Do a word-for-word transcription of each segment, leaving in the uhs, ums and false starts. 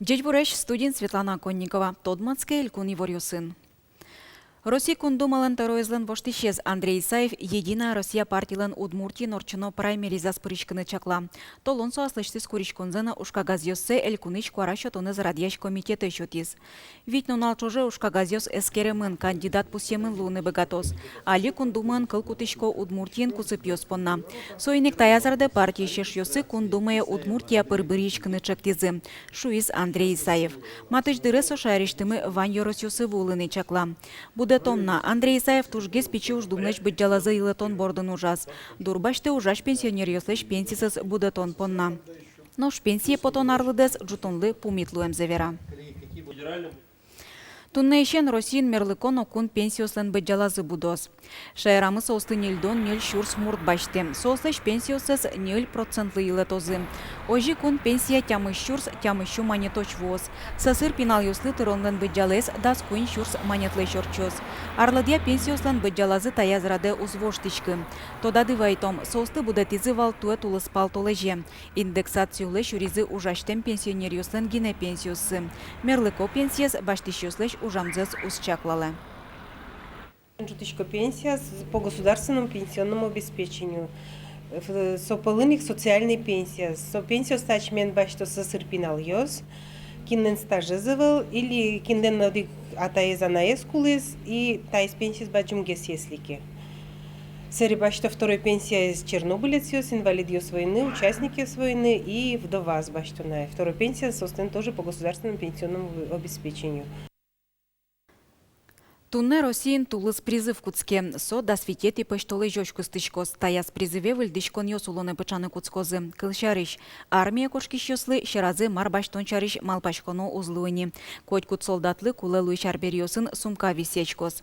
Ӟечбуресь! Студиын Светлана Конникова. Тодматске элькун иворъёсын. Россия Кун Думалэн тӧроезлэн воштӥсез Андрей Исаев «Единая Россия» партилэн Удмуртиын ортчоно праймеризаз пыриськыны чакла. Толон со аслэсьтыз куриськонзэ но ужкагазъёссэ элькунысь куара сётонэз радъясь комитетэ сётӥз. Вить нунал ӵоже ужкагазъёс эскеремын, кандидат пусъемын луыны быгатоз. Али Кун Думаын кыл кутӥсько Удмуртиын кусыпъёс понна. Соин ик таяз радэ партиысь эшъёсы Кун Думае Удмуртия пыр быръиськыны чектӥзы, шуиз Андрей Исаев. Матысь дыре со шаерысьтымы вань ёросъёсы вуылыны чакла. Будэтон на. Андрей Исаев тужгес пичи уждунлэсь быдӟалазэ йылэтон бордын ужаз. Дурбасьты ужась пенсионеръёслэсь пенсизэс будэтон понна. Нош пенсие потон арлыдэз ӝутонлы пумит луэмзэ вера. Туннэысен Россиын мерлыко но кун пенсиослэн быдӟалазы будоз. Шаерамы соосты ньыльдон ньыль сюрс мурт басьтэ. Соослэсь пенсиоссэс ньыль процентлы йылэтозы. Озьы кун пенсия тямыс сюрс тямыс сю манетозь вуоз. Сӧсыр пиналъёслы тыронлэн быдӟалаез дас куинь сюрс манетлэсь ортчоз. Арлыдъя пенсиослэн быдӟалазы таяз радэ уз воштӥськы. Тодады вайтом, соосты будэтӥзы вал туэ тулыспал толэзе. Индексациолэсь сюризы ужасьтэм пенсионеръёслэн гинэ пенсиоссы. Мерлыко пенсиез басьтӥсьёслэсь ужамзэс уз чаклалэ. Ӝутӥсько пенсияз по государственному пенсионному обеспечению. Э, со пӧлын ик социальной пенсияз. Со пенсиосты асьмелэн басьто сӧсыр пиналъёс, кинлэн стажез ӧвӧл или кинлэн одӥг атаез-анаез кулӥз, и таиз пенсиез бадӟымгес, если ке. Сэре басьто второй пенсияез чернобылецъёс, инвалидъёс войны, участникъёс войны и вдоваос басьто на. Второй пенсия, собственно, тоже по государственному пенсионному обеспечению. Туннэ Россиын тулыс призыв кутске. Со дас витетӥ пӧсьтолэзёзь кыстӥськоз. Таяз призыве выльдӥськонъёс улонэ пыӵаны кутскозы. Кылсярысь, армие кошкисьёслы сьӧразы мар басьтон сярысь малпаськоно уз луы ни. Котькуд солдатлы кулэ луись арбериосын сумка висъяськоз.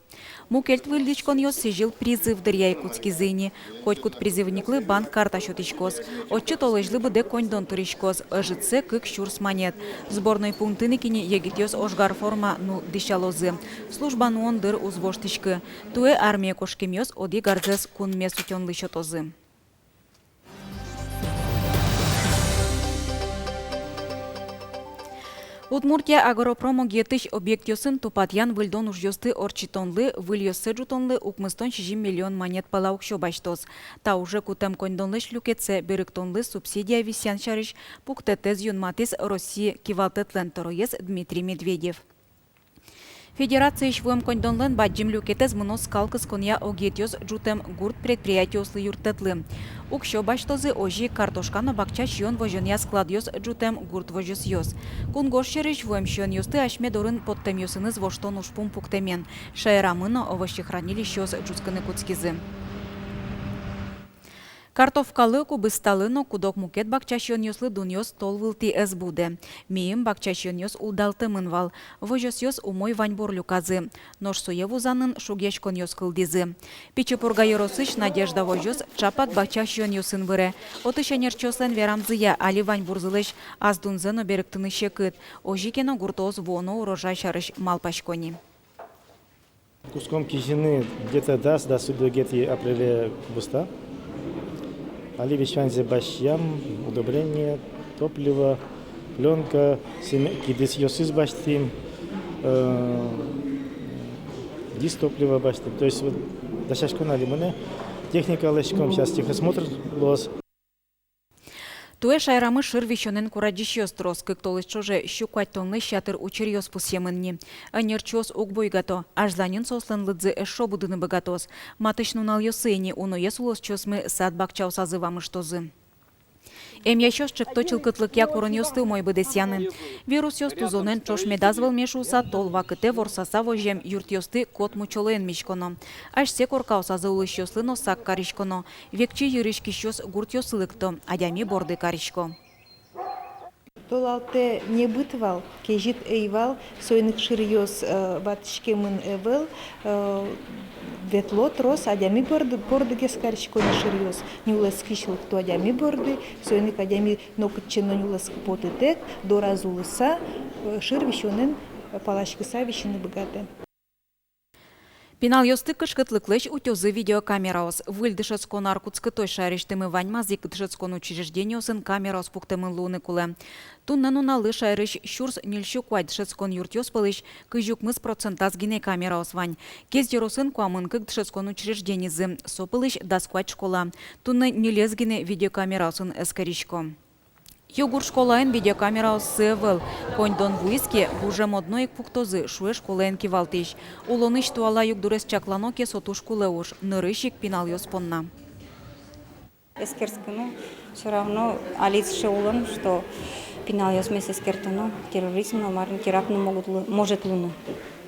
Мукет выльдӥськонъёс сӥзьыл призыв дыръя ик кутскизы ини. Котькуд призывниклы банк карта сётӥськоз. Отчы толэзьлы быдэ коньдон тыриськоз. Ӧжытсэ кык сюрс манет. Сборной пунктын ик ини егитъёс ожгар форма но дӥсялозы. Служба нуон дыр уз воштӥськы. Туэ армие кошкемъёс одӥг арзэс кунмес утёнлы сётозы. Удмуртия агропром огъетысь объектъёсын тупатъян-выльдон ужъёсты ортчытонлы, выльёссэ ӝутонлы укмыстон сизьым миллион манет пала уксё басьтоз. Та уже кутэм коньдонлэсь люкетсэ берыктонлы субсидия висъян сярысь пуктэтэз юнматӥз Россия кивалтэтлэн тӧроез Дмитрий Медведев. Федерациысь вуэм коньдонлэн бадӟым люкетэз мыноз скал кысконъя огъетъёс ӝутэм гурт предприятиослы, юрттэтлы. Уксё басьтозы озьы ик картошка но бакча сиён возёнъя складъёс ӝутэм гурт возёсъёс. Кунгож сьӧрысь вуэм сиёнъёсты асьме дорын поттэмъёсыныз воштон ужпум пуктэмен. Шаерамы но овощехранилищеос ӝутскыны кутскизы. Картовкалы, кубысталы но куд-ог мукет бакча сиёнъёслы дунъёс тол вылтӥ ӧз будэ. Миым бакча сиёнъёс улдалтэмын вал. Возёсъёс умой ваньбур люказы. Нош сое вузанын шугъяськонъёс кылдӥзы. Пичи Пурга ёросысь «Надежда» возёс чапак бакча сиёнъёсын выре. Отысь ӧнерчиослэн верамзыя, али ваньбурзылэсь ас дунзэ но берыктыны секыт. Озьы ке но гуртоос вуоно урожай сярысь малпасько ни. Кутском кизьыны где-то дас, дас одӥгетӥ апреле кубыста. Али весь ваньзэ басьтӥм: удобрение, топливо, плёнка, семя, кидысъёсыз басьтӥм, э, дистопливо басьтӥм. То есть вот дасяськон али мынэ, техника лэсьтӥськом, сейчас техосмотр луоз. Туэ шаерамы шыр висёнэн курадӟисьёс трос. Кык толэзь ӵоже сю куатьтонлэсь ятыр учыръёс пусъемын ни. Ӧнерчиос уг буйгато: азьланьын соослэн лыдзы эшшо будыны быгатоз. Матысь нуналъёсы ини уноез улосчиосмы сад-бакчаосазы вамыштозы. Эмъясьёс чекто чылкытлыкъя куронъёсты умой быдэсъяны. Вирусъёс тузонэн ӵош медаз вӧлме шуыса, тол вакытэ ворсаса возем юртъёсты кот мучолоен миськоно. Асьсэ коркаосазы улӥсьёслы но сак кариськоно. Векчи йырысь кисьёс гуртъёсы лыкто, адями борды карисько. Толалтэ небыт вал, кезьыт ӧй вал, соин ик шыръёс, э, ватӥськемын ӧвӧл, э, ветло трос, адями борды, бордыгес карисько ни шыръёс, нюлэскысь лыкто адями борды, соин ик адями нокытчы но нюлэскы потытэк, дораз улыса, э, шыр висёнэн, э, паласькыса висьыны быгатэ. Пиналъёсты кышкытлыклэсь утёзы видеокамераос. Выль дышетскон ар кутскытозь шаерысьтымы ваньмаз ик дышетскон учреждениосын камераос пуктэмын луыны кулэ. Туннэ нуналлы шаерысь сюрс ньыльсю куать дышетскон юртъёс пӧлысь кызь укмыс процентаз гинэ камераос вань. Кез ёросын куамын кык дышетскон учрежденизы, со пӧлысь дас куать школа. Туннэ ньылез гинэ видеокамераосын эскерисько. Югдур школаын видеокамераоссы ӧвӧл. Коньдон вуиз ке, гужем одно ик пуктозы, шуэ школаын кивалтӥсь. Улонысь туала югдурез чаклано ке, со туж кулэ уж, нырысь ик пиналъёс понна. Эскерскыны, всё равно али сыӵе улон, что пиналъёсмес эскертоно, терроризм но, мар но, теракт но могут лу-, может луыны.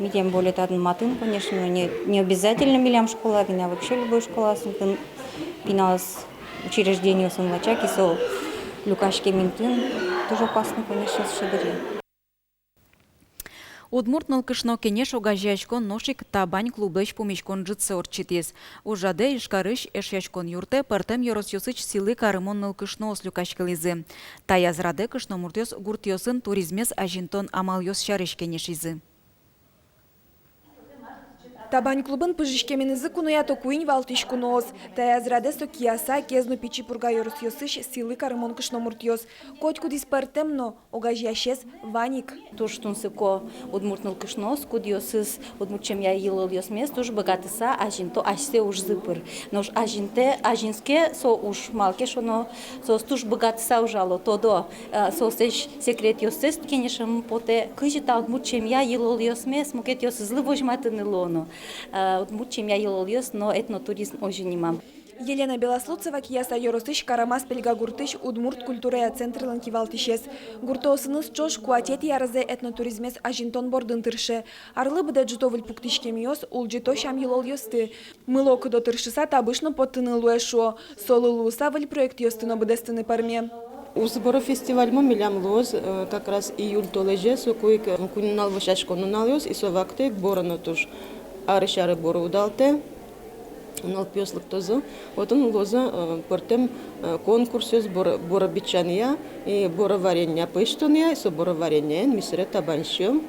Ми тем более татын матын, конечно, но не, не обязательно милям школа гинэ, а вообще любой школаосын кын пиналъёс учреждениосын лачак, и со люкаськем интыын тоже опасно, конечно, сыӵе дыръя. Удмурт нылкышно кенеш огазеяськон нош ик табань клублэсь пумиськон ӝытсэ ортчытӥз. Ужрадэ Ижкарысь Эшъяськон юртэ, пӧртэм ёросъёсысь сӥлы карымон нылкышноос люкаськылӥзы. Таяз радэ кышномуртъёс гуртъёсын туризмез азинтон амалъёс сярысь кенешизы. Табань клубын пыжиськеменызы куноя то куинь валтӥсь куноос. Таяз радэ со Кияса, Кез но Пичи Пурга ёросъёсысь сӥлы карымон кышномуртъёс. Котькудӥз пӧртэм но, огазеясез вань ик. Туж тунсыко удмурт нылкышноос, кудъёсыз удмурт семья йылолъёсмес туж быгатыса азинто асьсэ ужзы пыр. Нош азинтэ, азинске со уж, малы ке шуоно, соос туж быгатыса ужало, тодо, э, соослэсь секретъёссэс кенешеммы потэ, кызьы та удмурт семья йылолъёсмес мукетъёсызлы возьматыны луоно. Э, удмурт семья йылолъёс но этнотуризм озьы нимам. Елена Белослудцева Кияса ёросысь Карамас-Пельга гуртысь удмурт культурая центрлэн кивалтӥсез. Гуртоосыныз ӵош куатетӥ арзэ этнотуризмез азинтон бордын тырше. Арлы быдэ ӝуто выль пуктӥськемъёс, улӟыто сям-йылолъёсты. Мыло-кыдо тыршыса табыш но поттыны луэ, шуо. Солы луыса выль проектъёсты но быдэстыны пӧрме. Узборо фестивальмы милям луоз, э, как раз июль толэзе, соку ик, э, куинь нунал вӧсяськон нуналъёс, и со вакытэ ик боро но туж арысь аре боро удалтэ, нылпиос лыктозы. Отын луозы, э, пӧртэм, э, конкурсъёс, боро, боро бичанъя и боро варенья пӧзьтонъя, и со боро вареньяен ми сыре табань сиём.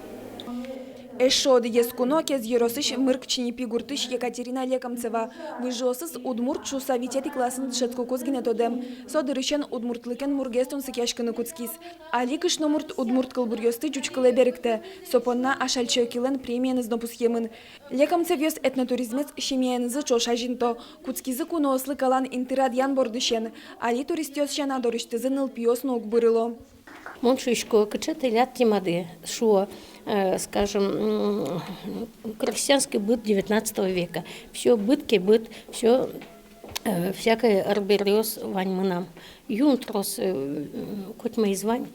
Эшшо одӥгез куно — Кез ёросысь Мырк-Чиньыпи гуртысь Екатерина Лекомцева. Выжыосыз удмурт шуыса витетӥ классын дышетскыкуз гинэ тодэм. Со дырысен удмуртлыкен мургес тунсыкъяськыны кутскиз. Али кышномурт удмурт кылбуръёсты ӟуч кылэ берыктэ. Со понна Ашальчи Окилэн премиеныз но пусъемын. Лекомцевъёс этнотуризмез семьяенызы ӵош азинто. Кутскизы куноослы калан инты радъян бордысен. Али туристъёс сяна дорысьтызы нылпиос но уг бырыло. Мон шуисько, кыӵе тӥляд темады, шуо, э, скажем, м, крестьянский быт девятнадцатого века. Всё быт ке быт, всё, э, всякой арбериос вань мынам. Юн трос, э, котьмаиз вань.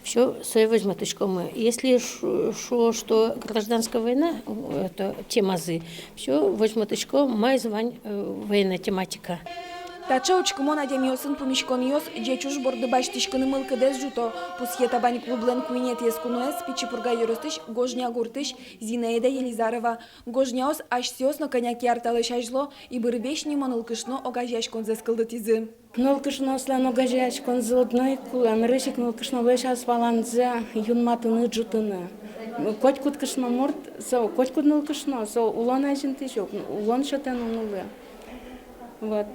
Всё сое возьматӥськомы. Если ш-, шуо, что гражданская война, э, это темазы, всё возьматӥсько, маиз вань, э, военная тематика. Таӵе учкымон адямиосын пумиськонъёс ӟеч уж борды басьтӥськыны мылкыдэз ӝуто, пусъе табань клублэн куинетӥез куноез, Пичи Пурга ёросысь Гожня гуртысь Зинаида Елизарова. Гожняос асьсэос но кӧня ке ар талэсь азьло «Ибырвесь» нимо нылкышно огазеяськонзэс кылдытӥзы. Нылкышноослэн огазеяськонзы одно ик кулэ, нырысь ик нылкышнолэсь асваланзэ юнматыны, ӝутыны. Котькуд кышномурт, со котькуд нылкышно, со улон азинтӥсь ук, улон сётэ нуналлы. Вот.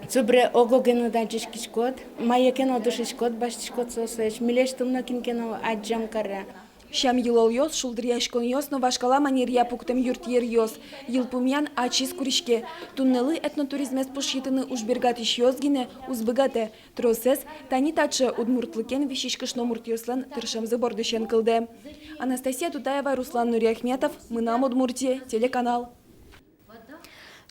Собере ог-огеныд адӟиськиськод, мае ке но дышиськод, басьтӥськод соослэсь, милесьтым но кин ке но адӟем каре. Сям-йылолъёс, шулдыръяськонъёс но вашкала манеръя пуктэм юртъеръёс. Йылпумъян ачиз куриське. Туннэлы этнотуризмез пушйытыны ужбергатӥсьёс гинэ уз быгатэ. Тросэз тани таӵе удмуртлыкен висись кышномуртъёслэн тыршемзы бордысен кылдэ. Анастасия Тутаева, Руслан Нуриахметов, «Мынам Удмуртие» телеканал.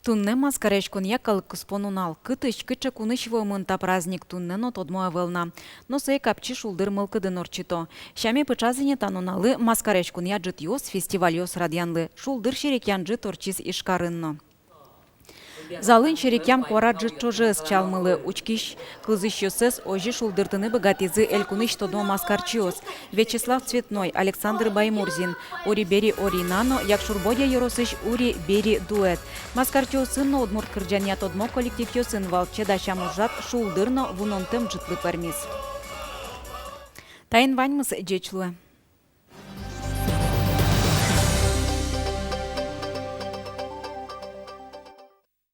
Туннэ маскаръяськонъя калык куспо нунал. Кытысь, кыӵе кунысь вуэмын та праздник, туннэ но тодмо ӧвӧл на. Но сое капчи шулдыр мылкыдын ортчыто. Сяме пыӵаз ини та нуналлы маскаръяськонъя ӝытъёс, фестивальёс радъянлы. Шулдыр серекъян ӝыт ортчиз Ижкарын но. Залын серекъям куара ӝыт ӵоже ӧз чалмылы. Учкись-кылзӥсьёссэс озьы шулдыртыны быгатӥзы элькунысь тодмо маскарчиос. Вячеслав Цветной, Александр Баймурзин, Ури-Бери Орина но Якшур-Бӧдья ёросысь Ури-Бери дуэт. Маскарчиосын но удмурт кырӟанъя тодмо коллективъёсын валче дасям ужрад шулдыр но вунонтэм ӝытлы пӧрмиз. Таин ваньмыз, ӟеч луэ.